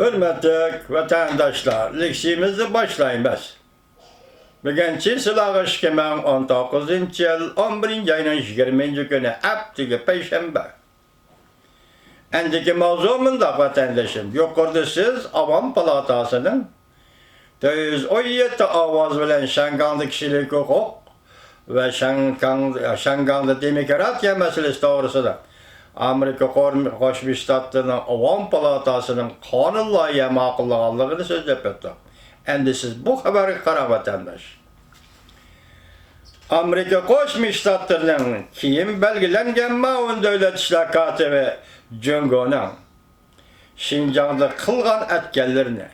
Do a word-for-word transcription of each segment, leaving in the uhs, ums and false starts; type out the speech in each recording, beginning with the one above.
ھۆرمەتلىك ۋەتەنداشلار، لېكسىيىمىزنى باشلايمىز. بۈگۈن چېسلاغا ئىككى مىڭ ئون توققۇزىنچى يىل ئون بىرىنچى ئاينىڭ يىگىرمىنچى كۈنى، ھەپتىگە پەيشەنبە. ئەندىكى ماۋزۇ مۇنداق، ۋەتەندىشىم. يۇقىرىدا سىز ئاۋام پالاتاسىنىڭ تۆت يۈز ئون يەتتە ئاۋاز بىلەن شياڭگاڭدا كىشىلىك ھوقۇق ۋە شياڭگاڭ-، شياڭگاڭدا دېموكراتىيە مەسىلىسى توغرىسىدا ئامېرىكا قور-، قوشما شتاتلىرىنىڭ ئاۋام پالاتاسىنىڭ قانۇن لايىھە ماقۇللىغانلىقىنى سۆزلەپ ئۆتتۇق. ئەمدى سىز بۇ خەۋەرگە قاراڭ، ۋەتەنداش. ئامېرىكا قوشما شتاتلىرىنىڭ كېيىن بەلگىلەنگەن مۇئاۋىن دۆلەت ئىشلار كاتىپى جۇڭگونىڭ شىنجاڭدا قىلغان ئەتكەنلىرىنى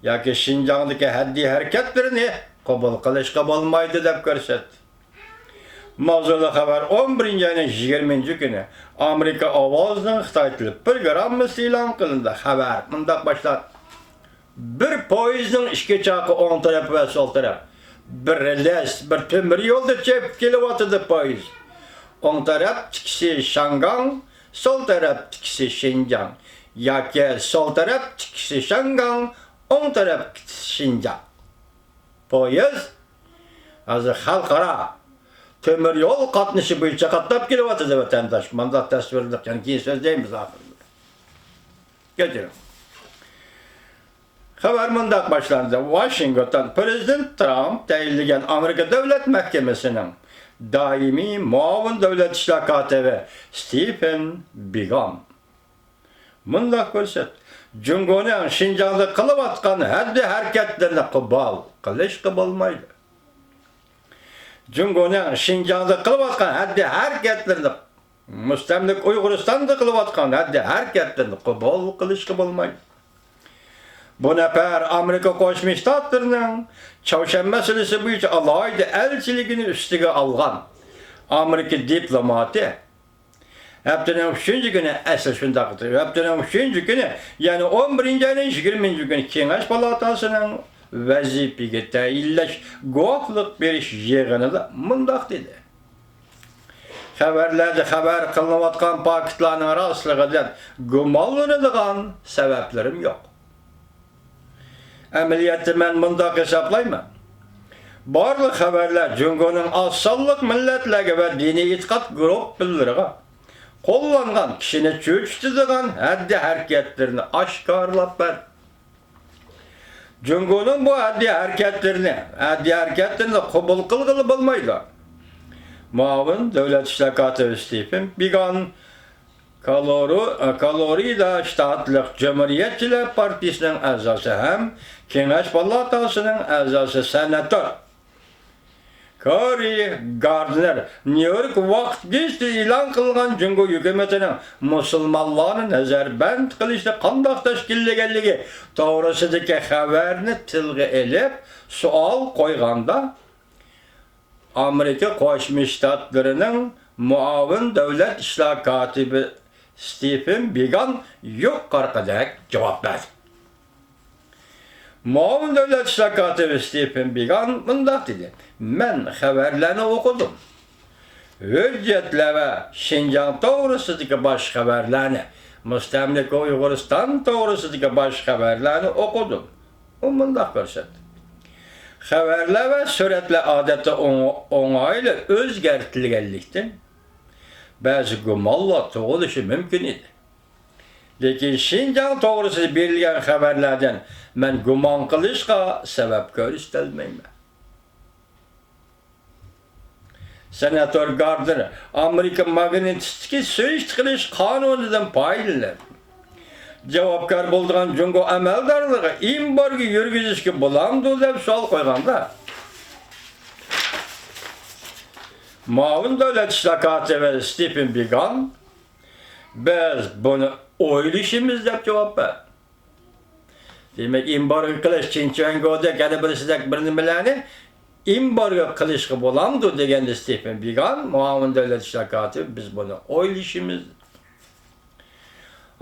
ياكى شىنجاڭدىكى ھەددىي ھەرىكەتلىرىنى قوبۇل قىلىشقا بولمايدۇ، دەپ كۆرسەتتى. ماۋزۇلۇق خەۋەر ئون بىرىنچى ئاينىڭ يىگىرمىنچى كۈنى ئامېرىكا ئاۋازىنىڭ خىتاي تىلى پروگراممىسى ئېلان قىلىندى. خەۋەر مۇنداق باشلانغان. بىر پويىزنىڭ ئىككى چاقى، ئوڭ تەرەپ ۋە سول تەرەپ، بىر رېلىس، بىر تۆمۈر يولدا چېپىپ كېلىۋاتىدۇ پويىز. ئوڭ تەرەپتىكىسى شياڭگاڭ، سول تەرەپتىكىسى شىنجاڭ ياكى سول تەرەپتىكىسى شياڭگاڭ، ئوڭ تەرەپتىكىسى شىنجاڭ. پويىز ھازىر خەلقئارا تۆمۈر يول قاتنىشى بويىچە قاتناپ كېلىۋاتىدۇ، ۋەتەنداش. مانداق تەسۋىرلىق، يەنە كېيىن سۆزلەيمىز ئاخىرىدا. كەچۈرۈڭ. خەۋەر مۇنداق باشلاندى. ۋاشىنگتون. پىرېزىدېنت ترامپ تەيىنلىگەن ئامېرىكا دۆلەت مەھكىمىسىنىڭ دائىمىي مۇئاۋىن دۆلەت ئىشلار كاتىپى ستېفېن بىگان مۇنداق كۆرسەتتى. جۇڭگونىڭ شىنجاڭدا قىلىۋاتقان ھەددىي ھەرىكەتلىرىنى قوبۇل قىلىشقا بولمايدۇ. جۇڭگونىڭ شىنجاڭدا قىلىۋاتقان ھەددىي ھەرىكەتلىرىنى، مۇستەملىكە ئۇيغۇرىستاندا قىلىۋاتقان ھەددىي ھەرىكەتلىرىنى قوبۇل قىلىشقا بولمايدۇ. بۇ نەپەر ئامېرىكا قوشما شتاتلىرىنىڭ چاۋشيەن مەسىلىسى بويىچە ئالاھىدە ئەلچىلىكىنى ئۈستىگە ئالغان ئامېرىكا دىپلوماتى ھەپتىنىڭ ئۈچىنچى كۈنى، ئەسلى شۇنداق ئىدى، ھەپتىنىڭ ئۈچىنچى كۈنى، يەنى ئون بىرىنچى ئاينىڭ يىگىرمىنچى كۈنى كېڭەش پالاتاسىنىڭ ۋەزىپىگە تەيىنلەش گۇۋاھلىق بېرىش يىغىنىدا مۇنداق دېدى: خەۋەرلەردە خەۋەر قىلىنىۋاتقان پاكىتلارنىڭ راستلىقىدىن گۇمانلىنىدىغان سەۋەبلىرىم يوق. ئەمەلىيەتتە مەن مۇنداق ھېسابلايمەن. بارلىق خەۋەرلەر جۇڭگونىڭ ئاز سانلىق مىللەتلەرگە ۋە دىنىي ئېتىقاد گۇرۇپپىلىرىغا قوللانغان، كىشىنى چۆچۈتىدىغان ھەددىي ھەرىكەتلىرىنى ئاشكارىلاپ بەردى. جۇڭگونىڭ بۇ ھەددىي ھەرىكەتلىرىنى، ھەددىي ھەرىكەتلىرىنى قوبۇل قىلغىلى بولمايدۇ. مۇئاۋىن دۆلەت ئىشلار كاتىپى ستېفېن بىگان، كالورو-، كالورىدا شتاتلىق جۇمھۇرىيەتچىلەر پارتىيىسىنىڭ ئەزاسى ھەم كېڭەش پالاتاسىنىڭ ئەزاسى سېناتور كورى گاردنېر نيۇ يورك ۋاقىت گېزىتىدە ئېلان قىلغان جۇڭگو ھۆكۈمىتىنىڭ مۇسۇلمانلارنى نەزەربەند قىلىشنى قانداق تەشكىللىگەنلىكى توغرىسىدىكى خەۋەرنى تىلغا ئېلىپ سوئال قويغاندا، ئامېرىكا قوشما شتاتلىرىنىڭ مۇئاۋىن دۆلەت ئىشلار كاتىپى ستېفېن بىگان يوق قارىقىدەك جاۋاب بەردى. مۇئاۋىن دۆلەت ئىشلار كاتىپى ستېفېن بىگان مۇنداق دېدى: مەن خەۋەرلەرنى ئوقۇدۇم. ھۆججەتلەر ۋە شىنجاڭ توغرىسىدىكى باشقا خەۋەرلەرنى، مۇستەملىكە ئۇيغۇرىستان توغرىسىدىكى باشقا خەۋەرلەرنى ئوقۇدۇم. ئۇ مۇنداق كۆرسەتتى: خەۋەرلەر ۋە سۈرەتلەر ئادەتتە ئوڭ-، ئوڭايلا ئۆزگەرتىلگەنلىكتىن، بەزى گۇمانلار تۇغۇلۇشى مۇمكىن ئىدى. لېكىن شىنجاڭ توغرىسىدا بېرىلگەن خەۋەرلەردىن مەن گۇمان قىلىشقا سەۋەب كۆرسىتەلمەيمەن. سېناتور گاردنېر ئامېرىكا ماگنىتسكىي سۈيىشتە قىلىش قانۇنىدىن پايدىلىنىپ، جاۋابكار بولىدىغان جۇڭگو ئەمەلدارلىرىغا ئېمبارگو يۈرگۈزۈشكە بولامدۇ دەپ سوئال قويغاندا، مۇئاۋىن دۆلەت ئىشلار كاتىپى ستېفېن بىگان، بىز بۇنى ئويلىشىمىز دەپ جاۋاب بەردى. دېمەك، ئېمبارگو قىلىش، چىن چۈەنگودەك، يەنە بىرسىدەك بىر نېمىلەرنى ئېمبارگو قىلىشقا بولامدۇ دېگەندە، ستېفېن بىگان، مۇئاۋىن دۆلەت ئىشلار كاتىپى، بىز بۇنى ئويلىشىمىز.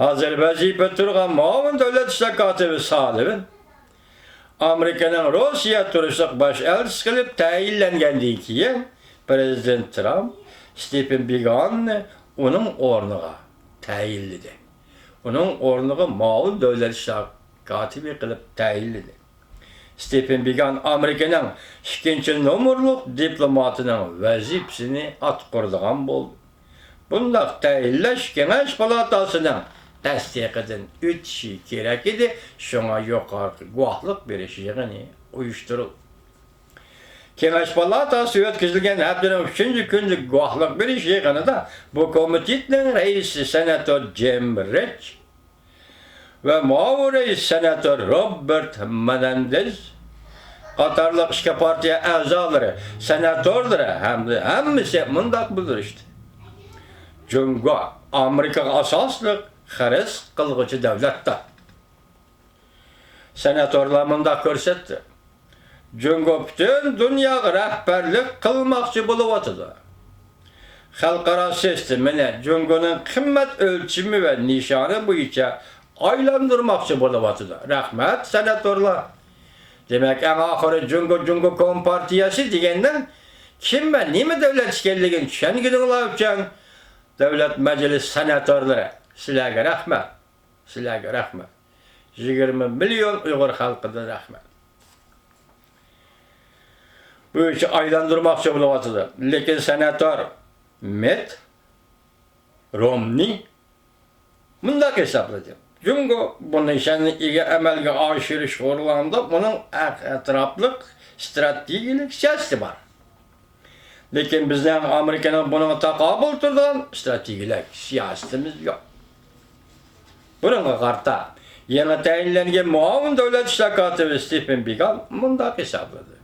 ھازىر ۋەزىپىدە تۇرغان مۇئاۋىن دۆلەت ئىشلار كاتىپى سالىۋىن ئامېرىكىنىڭ روسىيە تۇرۇشلۇق باش ئەلچىسى قىلىپ تەيىنلەنگەندىن كېيىن، پىرېزىدېنت ترامپ ستېفېن بىگاننى ئۇنىڭ ئورنىغا تەيىنلىدى. ئۇنىڭ ئورنىغا مۇئاۋىن دۆلەت ئىشلار كاتىپى قىلىپ تەيىنلىدى. ستېفېن بىگان ئامېرىكىنىڭ ئىككىنچى نومۇرلۇق دىپلوماتىنىڭ ۋەزىپىسىنى ئاتقۇرىدىغان بولدى. بۇنداق تەيىنلەش كېڭەش پالاتاسىنىڭ تەستىقىدىن ئۆتۈشى كېرەك ئىدى، شۇڭا يۇقىرىقى گۇۋاھلىق بېرىش يىغىنى ئۇيۇشتۇرۇلدى. كېڭەش پالاتاسى ئۆتكۈزۈلگەن ھەپتىنىڭ ئۈچىنچى كۈنى گۇۋاھلىق بېرىش يىغىنىدا بۇ كومىتېتنىڭ رەئىسى سېناتور جىم رىچ ۋە مۇئاۋىن رەئىس سېناتور روبېرت مېنېندېز قاتارلىق ئىككى پارتىيە ئەزالىرى، سېناتورلىرى ھەمدە ھەممىسى مۇنداق بىلدۈرۈشتى: جۇڭگو ئامېرىكىغا ئاساسلىق خەرج قىلغۇچى دۆلەتتۇر. سېناتورلار مۇنداق كۆرسەتتى: جۇڭگو پۈتۈن دۇنياغا رەھبەرلىك قىلماقچى بولۇۋاتىدۇ. خەلقئارا سىستېمىنى جۇڭگونىڭ قىممەت ئۆلچىمى ۋە نىشانى بويىچە ئايلاندۇرماقچى بولۇۋاتىدۇ. رەھمەت، سېناتورلار! دېمەك، ئەڭ ئاخىرى جۇڭگو، جۇڭگو كومپارتىيەسى دېگەننىڭ كىم ۋە نېمە دۆلەت ئىكەنلىكىنى چۈشەنگىنىڭلار ئۈچۈن دۆلەت مەجلىسى سېناتورلىرى، سىلەرگە رەھمەت! سىلەرگە رەھمەت. يىگىرمە مىليون ئۇيغۇر خەلقىدىن رەھمەت. بۇ ئىشنى ئايلاندۇرماقچى بولۇۋاتىدۇ. لېكىن سېناتور مىت رومنى مۇنداق ھېسابلىدى: جۇڭگو بۇ نىشاننى ئىگە ئەمەلگە ئاشۇرۇش ئورۇنلىرىدا ئۇنىڭ ئەتراپلىق ستراتېگىيەلىك سىياسىتى بار. لېكىن بىزنىڭ ئامېرىكىنىڭ بۇنىڭغا تاقابىل تۇرىدىغان ئىستراتېگىيەلىك سىياسىتىمىز يوق. بۇنىڭغا قارىتا، يېڭى تەيىنلەنگەن مۇئاۋىن دۆلەت ئىشلار كاتىپى ستېفېن بىگان مۇنداق ھېسابلىدى: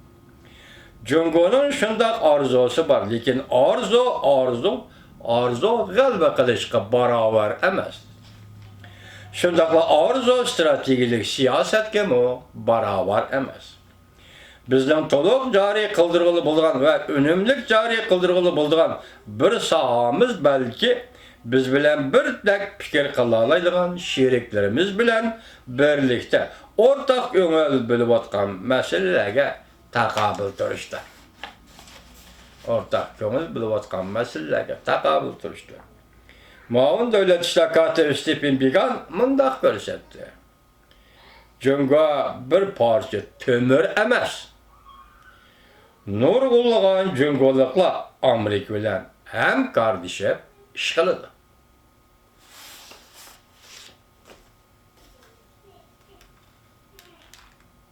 جۇڭگونىڭ شۇنداق ئارزۇسى بار، لېكىن ئارزۇ، ئارزۇ، ئارزۇ غەلىبە قىلىشقا باراۋەر ئەمەس. شۇنداقلا ئارزۇ ئىستراتېگىيەلىك سىياسەتكىمۇ باراۋەر ئەمەس. بىزنىڭ تولۇق جارى قىلدۇرغىلى بولىدىغان ۋە ئۈنۈملۈك جارى قىلدۇرغىلى بولىدىغان بىر ساھەمىز، بەلكى بىز بىلەن بىردەك پىكىر قىلالايدىغان شېرىكلىرىمىز بىلەن بىرلىكتە ئورتاق كۆڭۈل بۆلۈۋاتقان مەسىلىلەرگە تاقابىل تۇرۇشتۇر. ئورتاق كۆڭۈل بۆلۈۋاتقان مەسىلىلەرگە تاقابىل تۇرۇشتۇر. مۇئاۋىن دۆلەت ئىشلار كاتىپى ستېفېن بىگان مۇنداق كۆرسەتتى: جۇڭگو بىر پارچە تۆمۈر ئەمەس. نۇرغۇنلىغان جۇڭگولۇقلار ئامېرىكا بىلەن ھەمكارلىشىپ ئىش قىلىدۇ.